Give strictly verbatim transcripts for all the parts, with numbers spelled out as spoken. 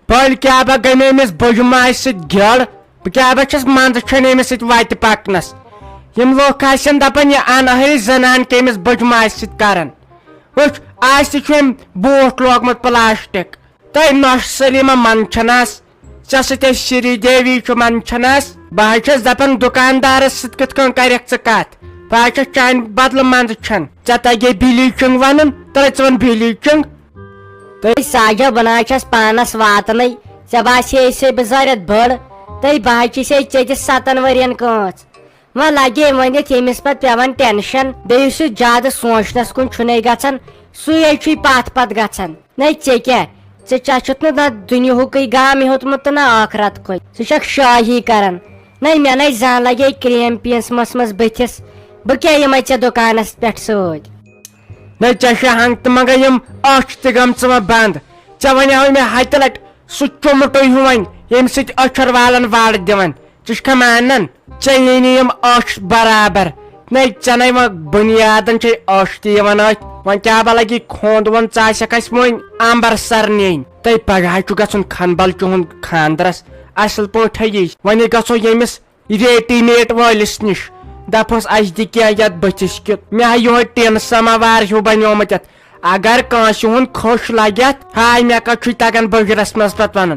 بٔلۍ کیٛاہ بہ گٔے مےٚ أمِس بٔجماجہِ سۭتۍ گٔر؟ بہٕ کیٛاہ بہ چھَس منٛزٕ چھَن أمِس سۭتۍ وَتہِ پَکنَس؟ یِم لوٗکھ آسن دَپان، یہِ اَنہٕ ہٲرِ زَنان کٔمِس بٔجماجہِ سۭتۍ کَران؟ وٕچھ، آز تہِ چھُ أمۍ بوٗٹھ لوگمُت پلاسٹک۔ تۄہہِ نۄشہِ سلیمہ منٛدچھنس، ژےٚ سۭتۍ أسۍ شری دیوی چھُ منٛدچھنس۔ بہٕ حظ چھَس دَپان، دُکاندارس سۭتۍ کِتھ کٔنۍ کَرٮ۪کھ ژٕ کَتھ؟ بہٕ حظ چھَس چانہِ بدلہٕ منٛدچھان۔ ژےٚ تَگے بِلیٖچِنٛگ وَنُن، ترٛٲے ژٕ وَن بِلیٖچِنٛگ۔ تہٕ ساجا، بہٕ نہ حظ چھَس پانَس واتنٕے، ژےٚ باسے سے بہٕ زَرٮ۪تھ بٔڑ، تہٕ بہٕ حظ چھِسے ژےٚ تہِ سَتَن ؤرِین کٲنٛس۔ وۄنۍ لگے ؤنِتھ ییٚمِس پتہٕ پٮ۪وان ٹینشن، بیٚیہِ یُس یہِ زیادٕ سونٛچنس کُن چھُنے گژھان، سُے ہے چھُے پتھ پتھ گژھان۔ نے ژےٚ کیٛاہ؟ ژےٚ ژےٚ چھُتھ نہٕ نہ دُنیہُکُے غم ہیوٚتمُت تہٕ نہ ٲخرتکُے۔ ژٕ چھکھ شٲہی کران۔ نے مےٚ نے زانٛہہ لگے کریم پیٖنٛژ مس منٛز بٕتھِس۔ بہٕ کیٛاہ یِمے ژےٚ دُکانس پٮ۪ٹھ سۭتۍ؟ نے ژےٚ چھےٚ ہنٛگ تہٕ منٛگے یِم أچھ تہِ گٔمژٕ وۄنۍ بنٛد۔ ژےٚ ونیاوُے مےٚ ہتہِ لٹہِ، سُہ چُمٹُے ہیوٗ وۄنۍ، ییٚمہِ سۭتۍ أچھر والن وڑ دِوان۔ ژٕ چھکھا مانان؟ ژےٚ یی نہٕ یِم أچھ برابر۔ نے ژےٚ نے وۄنۍ بُنیادن چھے أچھ تہِ یِوان أتھۍ۔ وۄنۍ کیٛاہ بہ لگی کھوٚنٛد ووٚنٛد، ژٕ آسکھ اسہِ وۄنۍ امبرسر نِنۍ۔ تہٕ پگاہ چھُ گژھُن کھنبل چُہُنٛد خاندرس۔ اصل پٲٹھۍ یی۔ وۄنۍ گژھو ییٚمِس ریڈی میڈ وٲلِس نِش۔ دپہوس، اسہِ دِ کینٛہہ یتھ بٕتھِس کیُتھ۔ مےٚ ہا یِہوے ٹیٖنہٕ سماوار ہیوٗ بنیومُت یتھ۔ اگر کٲنٛسہِ ہُنٛد خۄش لگہِ یتھ، ہاے مےٚ کتھ چھُے تگان بُجرس منٛز پتہٕ ونُن۔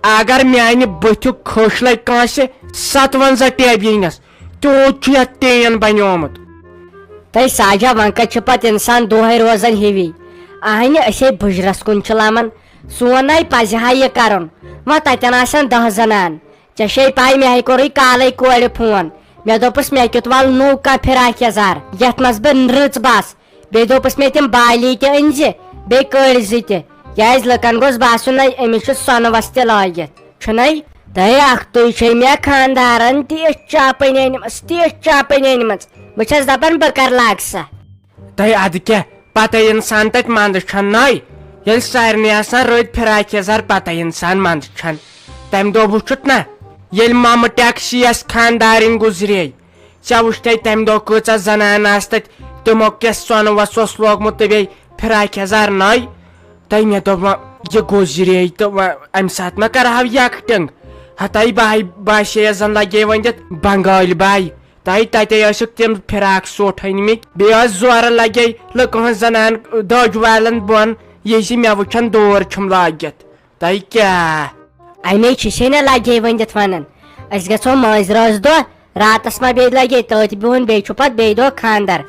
اگر میانہِ بٕتھیُک خۄش لگہِ کٲنٛسہِ، ستونزہ ٹیبینس تیوٗت چھُ یتھ ٹین بنیومُت۔ تہٕ ساجا، وۄنۍ کتہِ چھُ پتہٕ انسان دۄہے روزان ہِوی؟ اہنہِ، أسے بُجرس کُن چھِ لمان۔ سون ناے پزِ ہا یہِ کرُن۔ وۄنۍ تتٮ۪ن آسن دہ زنان۔ ژےٚ چھے پاے، مےٚ ہے کوٚرُے کالے کورِ فون۔ مےٚ دوٚپُس، مےٚ کیُتھ وال نوٚو کانٛہہ فراک یزار، یتھ منٛز بہٕ رٕژ بس۔ بیٚیہِ دوٚپُس مےٚ، تِم بالی تہِ أنۍ زِ، بیٚیہِ کٔڑۍ زِ تہِ۔ کیازِ لُکن گوٚژھ باسُن، نَے أمِس چھُ سۄنہٕ وستہِ لٲگِتھ، چھُنَے؟ تہٕ اکھ تُے چھے مےٚ خاندارن تیٖژ چاپٕنۍ أنمٕژ، تیٖژ چاپٕنۍ أنمٕژ۔ بہٕ چھَس دپان، بہٕ کر لاگہٕ سا؟ تہٕ ادٕ کیٛاہ، پتہٕ انسان تتہِ منٛدٕ چھَن نَے؟ ییٚلہِ سارنٕے آسان رٔتۍ فراک یزار، پتہٕ انسان منٛدٕ چھَن۔ تمہِ دۄہ وُچھُتھ نا، ییٚلہِ مامہٕ ٹیکسی آسہِ خاندارِنۍ گُزرے، ژےٚ وُچھتھے تمہِ دۄہ کۭژاہ زنانہٕ آسہٕ تتہِ، تِمو کیٛاہ سۄنہٕ وس اوس لوگمُت تہٕ بیٚیہِ فراک یزار نَے۔ تہٕ مےٚ دوٚپ، وۄنۍ یہِ گوٚو زِرے تہٕ وۄنۍ امہِ ساتہٕ ما کرہاو یکٹنگ؟ ہتاے بہٕ ہاے باسے زن لگے وۄنۍ دِتھ بنگٲلۍ باے۔ تہٕ تتے ٲسکھ تِم فراک سوٹ أنۍ مٕتۍ، بیٚیہِ ٲس زورٕ لگے لُکہٕ ہٕنٛز زنان دٲج والٮ۪ن بۄن، یہِ زِ مےٚ وٕچھن دوٗر چھُم لٲگِتھ۔ تۄہہِ کیٛاہ؟ اَمے چھِ سے نہ لگے ؤنِتھ وَنان، أسۍ گژھو مٲنٛزِ رٲژ دۄہ راتس ما بیٚیہِ لگے تٔتھۍ بِہُن، بیٚیہِ چھُ پتہٕ بیٚیہِ دۄہ خانٛدر۔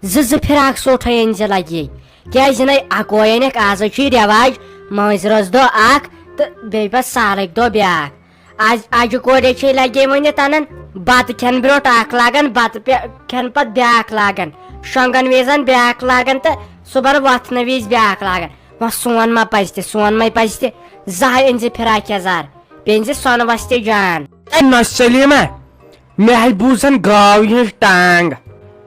زٕ زٕ فراک سوٹھے أنۍ زِ لگے، کیٛازِ نَے اکوے انکھ، آز چھُے رٮ۪واج مٲنٛزِ رٲژ دۄہ اکھ تہٕ بیٚیہِ پتہٕ سالٕکۍ دۄہ بیٛاکھ۔ آز اجہِ کورے چھے لگے ؤنِتھ انان، بتہٕ کھٮ۪ن برٛونٛٹھ اکھ لاگان، بتہٕ پے-، کھٮ۪ن پتہٕ بیٛاکھ لاگان، شۄنٛگن وِزن بیٛاکھ لاگان تہٕ صُبحن وۄتھنہٕ وِزِ بیٛاکھ لاگان۔ وۄنۍ سون ما پزِ تہِ، سون ما پزِ تہِ، زہے أنۍ زِ فراک یزار، بیٚیہِ أنۍ زِ سۄنہٕ وستہِ جان۔ اے نہ سلیمہ، مےٚ ہے بوٗزن گاو ہٕنٛز ٹانٛگ۔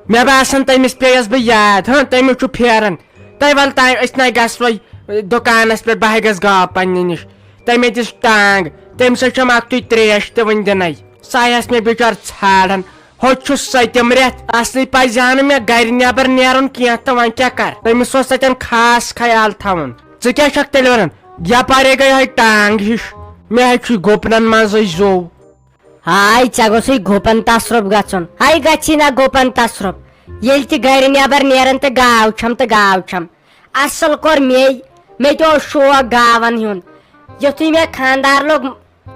مےٚ باسان تٔمِس پیٚیس بہٕ یاد، ہاں، تٔمِس چھُ پھیران۔ تۄہہِ ول تام أسۍ نَے گژھوے دُکانس پٮ۪ٹھ، بہٕ ہے گژھٕ گاو پننہِ نِش۔ تٔمۍ دِژ ٹانٛگ، تٔمۍ سۭتۍ چھَم اکھتُے ترٛیش تہِ وٕنہِ دِنَے۔ سۄ آیس مےٚ بِچار ژھانٛڈان۔ ہوٚتہِ چھُ سٔتِم رٮ۪تھ، اصلی پزِ ہا نہٕ مےٚ گرِ نٮ۪بر نیرُن کینٛہہ، تہٕ وۄنۍ کیٛاہ کر؟ تٔمِس اوس تتٮ۪ن خاص خیال تھاوُن۔ ژٕ کیٛاہ چھکھ تیٚلہِ ونان؟ یپارے گٔے ہاے ٹانٛگ ہِش، مےٚ ہے چھُے گُپنن منٛزٕے زوٚو۔ ہاے، ژےٚ گوٚژھُے گُپن تصرُف گژھُن۔ ہاے، گژھی نہ گُپن تصرُف۔ ییٚلہِ تہِ گرِ نٮ۪بر نیرن تہٕ گاو چھم تہٕ گاو چھم۔ اصل کوٚر مے، مےٚ تہِ اوس شوق گاون ہُنٛد۔ یُتھُے مےٚ خانٛدار لوٚگ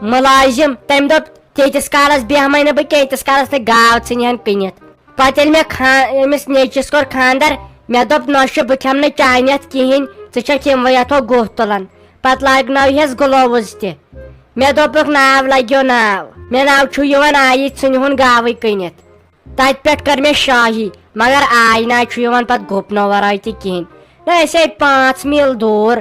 مُلٲزِم، تٔمۍ دوٚپ، "تیٖتِس کالس بیٚہمَے نہٕ بہٕ کینٛہہ، ییٖتِس کالس نہٕ گاو ژھٕنہِ ہن کٕنِتھ۔" پتہٕ ییٚلہِ مےٚ خان-، أمِس نیٚچِس کوٚر خانٛدر، مےٚ دوٚپ، "نۄشہِ، بہٕ کھٮ۪مہٕ نہٕ چانہِ اَتھ کِہیٖنۍ، ژٕ چھکھ یِموٕے اَتھو گُہہ تُلان۔" پتہٕ لاگنٲوہس gloves تہِ۔ مےٚ دوٚپُکھ، "ناو لگیو ناو، مےٚ ناو چھُ یِوان، آیی ژھٕنہِ ہُن گاوٕے کٕنِتھ۔" تتہِ پٮ۪ٹھ کٔر مےٚ شٲہی، مگر آے نہ، چھُ یِوان پتہٕ گُپنو ورٲے تہِ کِہیٖنۍ۔ نہ، أسۍ آے پانٛژھ میٖل دوٗر،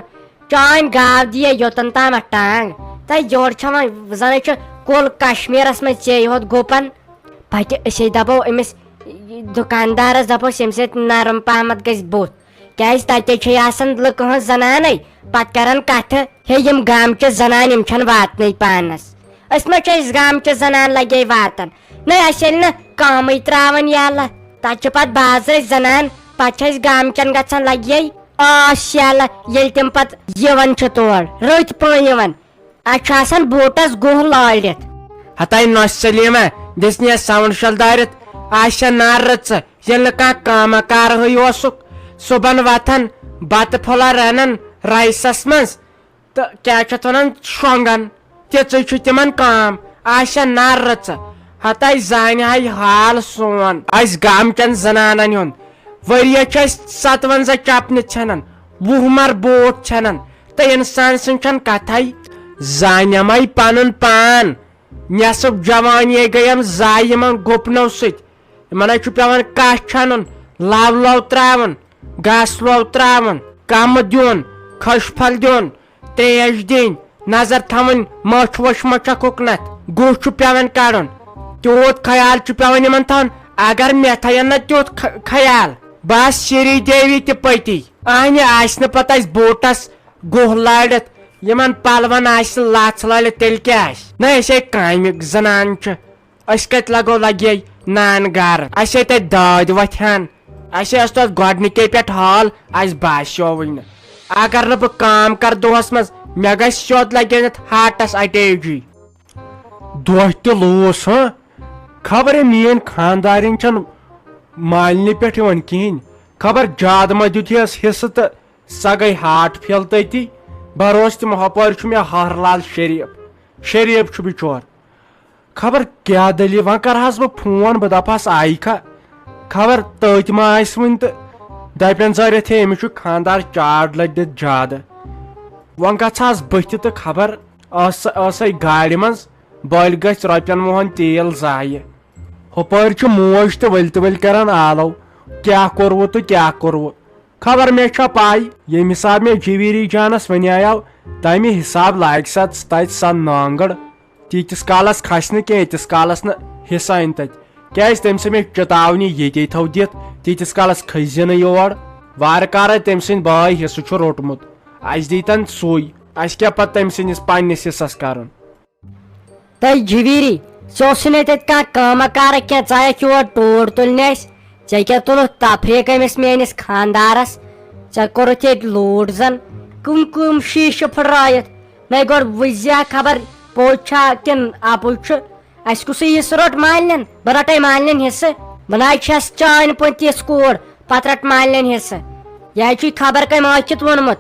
چٲنۍ گاو دِیے یوٚتن تامتھ ٹانٛگ۔ تہٕ یورٕ چھےٚ وۄنۍ زنہٕ چھُ کُل کشمیٖرس منٛز ژےٚ یوت گُپن۔ پتہٕ أسۍ ہے دپو أمِس دُکاندارس، دپوس، ییٚمہِ سۭتۍ نرم پہمتھ گژھِ بُتھ۔ کیازِ تتہِ چھے آسان لُکہٕ ہٕنٛز زنانے، پتہٕ کران کتھٕ، ہے، یِم گامچہِ زنانہٕ، یِم چھنہٕ واتنٕے پانس۔ أسۍ ما چھِ أسۍ گامچہِ زنانہٕ لگے واتان؟ نہ، اسہِ ییٚلہِ نہٕ کٲمٕے تراوان یلہٕ، تتہِ چھِ پتہٕ بازرٕچ زنان، پتہٕ چھِ أسۍ گامچٮ۪ن گژھان لگے آس یلہٕ، ییٚلہِ تِم پتہٕ یِوان چھِ تور، رٔتۍ پٲٹھۍ یِوان۔ اَتہِ چھُ آسان بوٹس گُہہ لٲرِتھ۔ ہتاے نۄش سلیمہ، دِژ نہٕ یتھ ساوُنڈ شل دٲرِتھ۔ آسہِ نار رٕژٕ، ییٚلہِ نہٕ کانٛہہ کٲمہ کارٕے اوسُکھ۔ صُبحن وۄتھان، بتہٕ پھوٚلہ رنان رایسس منٛز، تہٕ کیٛاہ چھِ اتھ ونان، شۄنٛگان۔ تِژٕے چھِ تِمن کٲم۔ آسہِ نار رٕژٕ، ہتاے زانہِ ہاے حال سون۔ اسہِ گامہٕ کٮ۪ن زنانن ہُنٛد۔ ؤرۍ یس چھِ أسۍ ستونزہ چپنہِ ژھٮ۪نان، وُہ مر بوٹ ژھٮ۪نان، تہٕ انسان سٕنٛز چھنہٕ کتھے۔ زانٮ۪مے پنُن پان، نٮ۪صٕف جوانی گٔیم ضایع یِمن گُپنو سۭتۍ۔ یِمن حظ چھُ پٮ۪وان کاہ چھنُن، لو لو ترٛاوُن، گاسہٕ لو ترٛاوُن، کمہٕ دیُن، کھٔج پھل دیُن، تریش دِنۍ، نظر تھاوٕنۍ، مٔچھ ؤچھ ما چھکھ اُکنتھ، گُہہ چھُ پٮ۪وان کڑُن۔ تیوٗت خیال چھُ پٮ۪وان یِمن تھاوُن، اگر مےٚ تھاین نہ تیُتھ خ-، خیال، بس سری دیوی تہِ پٔتی۔ اہنہِ آسہِ نہٕ پتہٕ اسہِ بوٹس گُہہ لٲرِتھ، یِمن پلون آسہِ لژھ لٲرِتھ، تیٚلہِ کیٛاہ آسہِ؟ نہ، أسۍ ہے کامہِ زنان چھِ، أسۍ کتہِ لگو لگے نان گارن؟ اسہِ ہے تتہِ دٲدۍ وۄتھِ ہن۔ اسہِ ہے ٲس تتھ گۄڈنِکے پٮ۪ٹھ حال، اسہِ باسیووٕے نہٕ۔ اگر نہٕ بہٕ کٲم کرٕ دۄہس منٛز، مےٚ گژھِ سیوٚد لگہِ أنِتھ ہارٹس اٹیکٕے۔ دۄہ تہِ لوٗس، ہاں؟ خبرے میٲنۍ خاندارِنۍ چھنہٕ مالنہِ پٮ۪ٹھ یِوان کِہینۍ۔ خبر زیادٕ ما دیُت یس حصہٕ تہٕ سۄ گٔے ہارٹ فیل تٔتی۔ بروسہٕ تِم ہپٲرۍ چھُ مےٚ ہہر لال شریف۔ شریف چھُ بِچور۔ خبر کیٛاہ دٔلیٖل، وۄنۍ کرہس بہٕ فون، بہٕ دپہس آیکھا، خبر تٔتۍ ما آسہِ وُنہِ تہٕ دپن زٲرِتھ ہے أمِس چھُ خانٛدار چاڈ لٔدِتھ زیادٕ۔ وۄنۍ گژھہس بٕتھِ تہٕ خبر ٲس، ٲسے گاڑِ منٛز، بٔلۍ گژھِ رۄپین وُہن تیل ضایع۔ ہُپٲرۍ چھِ موج تہِ ؤلۍ تہِ ؤلۍ کران آلو، کیٛاہ کوٚروٕ تہٕ کیٛاہ کوٚروٕ۔ خبر مےٚ چھا پاے، ییٚمہِ حساب مےٚ جویری جانس ونیاو، تمہِ حساب لاگہِ سا تتہِ سۄ نانگٕڑ۔ تیٖتِس کالس کھسہِ نہٕ کینٛہہ، ییٖتِس کالس نہٕ حصہٕ انہِ تتہِ۔ کیازِ تٔمۍ سٕے مےٚ چتاونی ییٚتے تھو دِتھ، تیٖتِس کالس کھسہِ زِ نہٕ یور۔ وارٕ کارے تٔمۍ سٕنٛدۍ بٲے حصہٕ چھُ روٚٹمُت، اسہِ دیٖتن سُے۔ اسہِ کیٛاہ پتہٕ تٔمۍ سٕنٛدِس پننِس حصس کرُن؟ تہٕ جویری، ژےٚ اوسُے نہٕ تَتہِ کانٛہہ کٲمہ کارہ کینٛہہ، ژٕ آیَکھ یور ٹوٗر تُلنہِ اَسہِ۔ ژےٚ کیٛاہ تُلُتھ تفریٖق أمِس میٛٲنِس خانٛدارَس؟ ژےٚ کوٚرُتھ ییٚتہِ لوٗٹھ زَن۔ کٕم کٕم شیٖشہٕ پھٕٹرٲیِتھ؟ نَے گۄڈٕ وٕچھ زِ ہا خبر پوٚز چھا کِنہٕ اَپُز چھُ۔ اَسہِ کُسٕے حصہٕ روٚٹ مالِنٮ۪ن؟ بہٕ رَٹَے مالِنٮ۪ن حصہٕ۔ بہٕ نہ حظ چھَس چٲنۍ پٲٹھۍ تِژھ کوٗر، پَتہٕ رَٹ مالِنٮ۪ن حصہٕ۔ یہِ حظ چھُے خبر کَمہِ ٲکھِتھ ووٚنمُت۔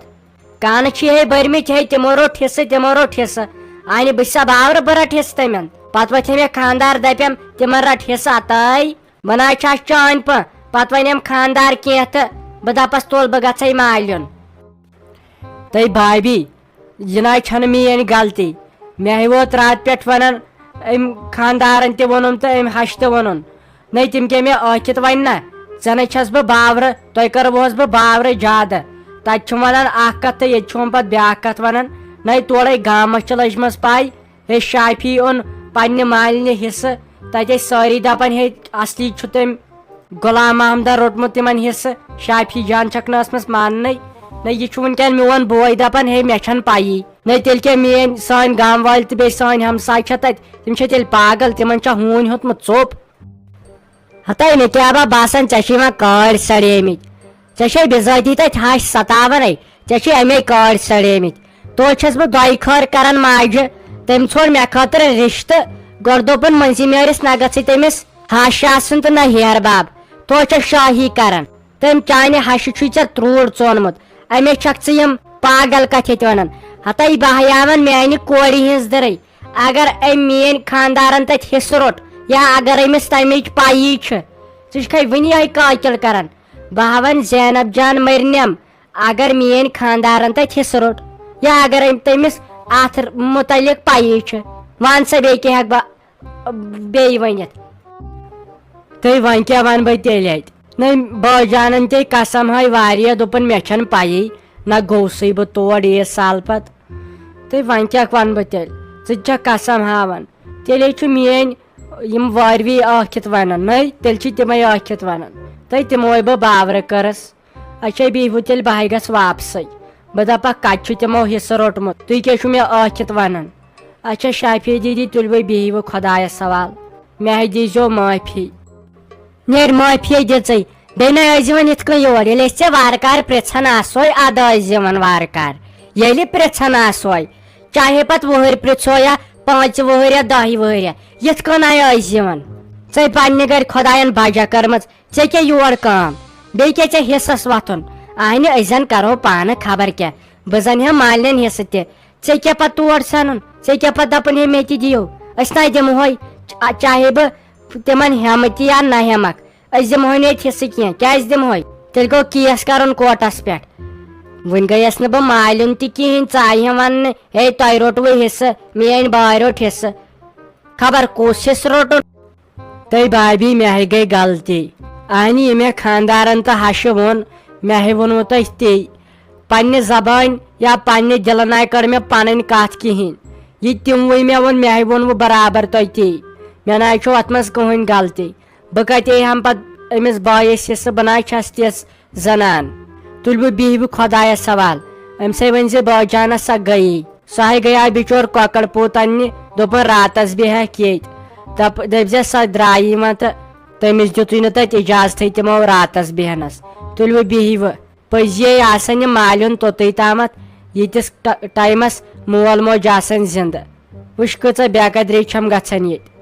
کانہٕ چھِ ہے بٔرمٕتۍ، ہے تِمو روٚٹ حصہٕ، تِمو روٚٹ حصہٕ۔ آنہِ بہٕ چھسا باورٕ بہٕ رٹہٕ حصہٕ تِمن؟ پتہٕ وۄتھِ ہے مےٚ خاندار دپٮ۪م، تِمن رٹ حصہٕ اتٲے۔ بہٕ نہ حظ چھس چٲنۍ پٲٹھۍ۔ پتہٕ ونٮ۪م خاندار کینٛہہ تہٕ بہٕ دپس، تُل بہٕ گژھے مالیُن۔ تہٕ بھابھی، یہِ نہ حظ چھنہٕ میٲنۍ غلطی۔ مےٚ ہے ووت راتہٕ پٮ۪ٹھ ونان، أمۍ خاندارن تہِ ووٚنُم تہٕ أمۍ ہش تہِ ووٚنُن۔ نَے تِم کیٛاہ مےٚ ٲکھِتھ وَنہِ نا؟ ژےٚ نَے چھَس بہٕ باورٕ، تۄہہِ کَرٕوہَس بہٕ باورٕ زیادٕ۔ تَتہِ چھُم وَنان اَکھ کَتھ تہٕ ییٚتہِ چھُم پَتہٕ بیٛاکھ کَتھ وَنان۔ نَے تورَے گامَس چھِ لٔجمٕژ پَے۔ ہے شافی اوٚن پنٛنہِ مالِنہِ حِصہٕ۔ تَتہِ ٲسۍ سٲری دَپان، ہے اَصلی چھُ تٔمۍ غلام محمدَن روٚٹمُت تِمَن حِصہٕ۔ شافی جان چھَکھ نہٕ ٲسمٕژ ماننَے۔ نَے یہِ چھُ وٕنۍکٮ۪ن میون بوے دَپان، ہے مےٚ چھَنہٕ پَیی۔ نَے تیٚلہِ کیٛاہ میٛٲنۍ، سٲنۍ گام وٲلۍ تہٕ بیٚیہِ سٲنۍ ہمساے چھےٚ تَتہِ، تِم چھےٚ تیٚلہِ پاگل، تِمَن چھا ہوٗنۍ ہیوٚتمُت ژوٚپ؟ ہتاے مےٚ کیٛاہ با باسان، ژےٚ چھے یِوان کٲڑۍ سڑیمٕتۍ۔ ژےٚ چھے بِذٲتی تتہِ ہش ستاوان ہے، ژےٚ چھے امے کٲڑۍ سڑیمٕتۍ۔ توتہِ چھس بہٕ دۄیہِ خٲر کران ماجہِ، تٔمۍ ژھونڈ مےٚ خٲطرٕ رشتہٕ۔ گۄڈٕ دوٚپُن مٔنزِم یٲرِس نہ گژھِ تٔمِس ہش آسُن تہٕ نہ ہیہر بب۔ توتہِ چھس شٲہی کران۔ تٔمۍ چانہِ ہشہِ چھُے ژےٚ تروڑ ژونمُت۔ امے چھکھ ژٕ یِم پاگل کتھِ ییٚتہِ ونان۔ ہتاے بہیاون میانہِ کورِ ہٕنز دٕرٕے۔ اگر أمۍ میٲنۍ خاندارن تتہِ حصہٕ روٚٹ، یا اگر أمِس تمِچ پَیی چھِ، ژٕ چھُکھے وٕنہِ یِہوٚے قٲتِل کران۔ بہٕ ہا وَنہٕ زینب جان مٔرنٮ۪م، اگر میٲنۍ خاندارن تتہِ حصہٕ روٚٹ، یا اگر أمۍ تٔمِس اتھ مُتعلق پَیی چھِ۔ وَن سا، بیٚیہِ کیٛاہ ہٮ۪کہٕ بہٕ بیٚیہِ ؤنِتھ؟ تہٕ وۄنۍ کیٛاہ وَنہٕ بہٕ تیٚلہِ اَتہِ؟ نہ، بٲے جانن تے قسم ہاے واریاہ، دوٚپُن، مےٚ چھَنہٕ پَیی، نہ گوٚوسٕے بہٕ تور عیٖد سال پتہٕ۔ تہٕ وۄنۍ کیٛاہ وَنہٕ بہٕ تیٚلہِ؟ ژٕ تہِ چھَکھ قسم ہاوان۔ تیٚلے چھُ میٛٲنۍ یِم وٲروی ٲکھِتھ وَنان، نٔے، تیٚلہِ چھِ تِمَے ٲکھِتھ وَنان۔ تہٕ تِموے بہٕ باورٕ کٔرٕس۔ اچھا، بیٚیہِ وۄنۍ تیٚلہِ بہٕ ہاے گژھٕ واپسٕے۔ بہٕ دَپَکھ، کَتہِ چھُ تِمو حِصہٕ روٚٹمُت؟ تُہۍ کیٛاہ چھُو مےٚ ٲکھِتھ وَنان؟ اچھا، شافیہ دیٖدی، تُلوٕے بِہِو خۄدایَس حوال۔ مےٚ ہے دیٖزیو معٲفی۔ نیرِ معٲفی دِژٕے۔ بیٚیہِ نَے ٲسۍ زِوَن یِتھ کٔنۍ یور۔ ییٚلہِ أسۍ ژےٚ وارٕ کارٕ پرٛژھان آسوے، اَدٕ ٲسۍ زِوَن وارٕ کارٕ۔ ییٚلہِ پرٛژھان آسوے، چاہے پتہٕ وُہٕرۍ پرٛژھو یا پانٛژِ وُہٕرۍ یا دَہہِ وُہٕرۍ، یِتھ کٔنۍ آیہِ أسۍ یِوان۔ ژے پننہِ گرِ خۄداین بجا کٔرمٕژ، ژےٚ کیٛاہ یور کٲم؟ بیٚیہِ کیٛاہ ژےٚ حصس وۄتھُن؟ اہنہِ، أسۍ زن کرو پانہٕ خبر کیٛاہ، بہٕ زن ہٮ۪مہٕ مالِنٮ۪ن حصہٕ تہِ۔ ژےٚ کیٛاہ پتہٕ تور ژھنُن؟ ژےٚ کیٛاہ پتہٕ دپُن ہے مےٚ تہِ دِیِو؟ أسۍ نَے دِمہوے، چا-، چاہے بہٕ تِمن ہٮ۪مہٕ تہِ یا نہ ہٮ۪مکھ، أسۍ دِمہوے نہٕ ییٚتہِ حصہٕ کینٛہہ۔ کیٛازِ دِمہوے؟ تیٚلہِ گوٚو کیس کرُن کورٹس پٮ۪ٹھ۔ وُنہِ گٔیس نہٕ بہٕ مالِن تہِ کِہینۍ، ژایہِ ہٮ۪م وننہٕ، ہے تۄہہِ روٚٹوٕ حصہٕ، میٲنۍ بٲے روٚٹ حصہٕ۔ خبر کُس حصہٕ روٚٹُن؟ تہٕ بھابھی، مےٚ ہے گٔے غلطی۔ اہنہِ، یہِ مےٚ خانٛدارن تہٕ ہشہِ ووٚن، مےٚ ہے ووٚنوٕ تۄہہِ تی۔ پننہِ زبٲنۍ یا پننہِ دِلہٕ ناے کٔر مےٚ پنٕنۍ کتھ کِہینۍ۔ یہِ تِموٕے مےٚ ووٚن، مےٚ ہے ووٚنوٕ برابر تۄہہِ تی۔ مےٚ ناے چھُ اتھ منٛز کٕہٕنۍ غلطی۔ بہٕ کتے ہٮ۪مہٕ پتہٕ أمِس بٲیِس حصہٕ؟ بہٕ ناے چھس تِژھ زنان۔ تُلِو بِہِو خۄدایس حوال۔ أمۍ سٕے ؤنۍ زِ بٲے جانس سۄ گٔیی۔ سۄ ہے گٔیاو بِچور کۄکر پوٗت اننہِ، دوٚپُن راتس بیٚہکھ ییٚتۍ۔ دپ-، دٔپۍ زِ سۄ درٛایہِ وۄنۍ تہٕ تٔمِس دیُتُے نہٕ تتہِ اجازتھٕے تِمو راتس بیٚہنس۔ تُلِو بِہِو۔ پٔزی آسان یہِ مالیُن توٚتُے تامتھ، ییٖتِس ٹ-، ٹایمس مول موج آسان زِندٕ۔ وٕچھ کۭژاہ بے قدری چھم گژھان ییٚتہِ۔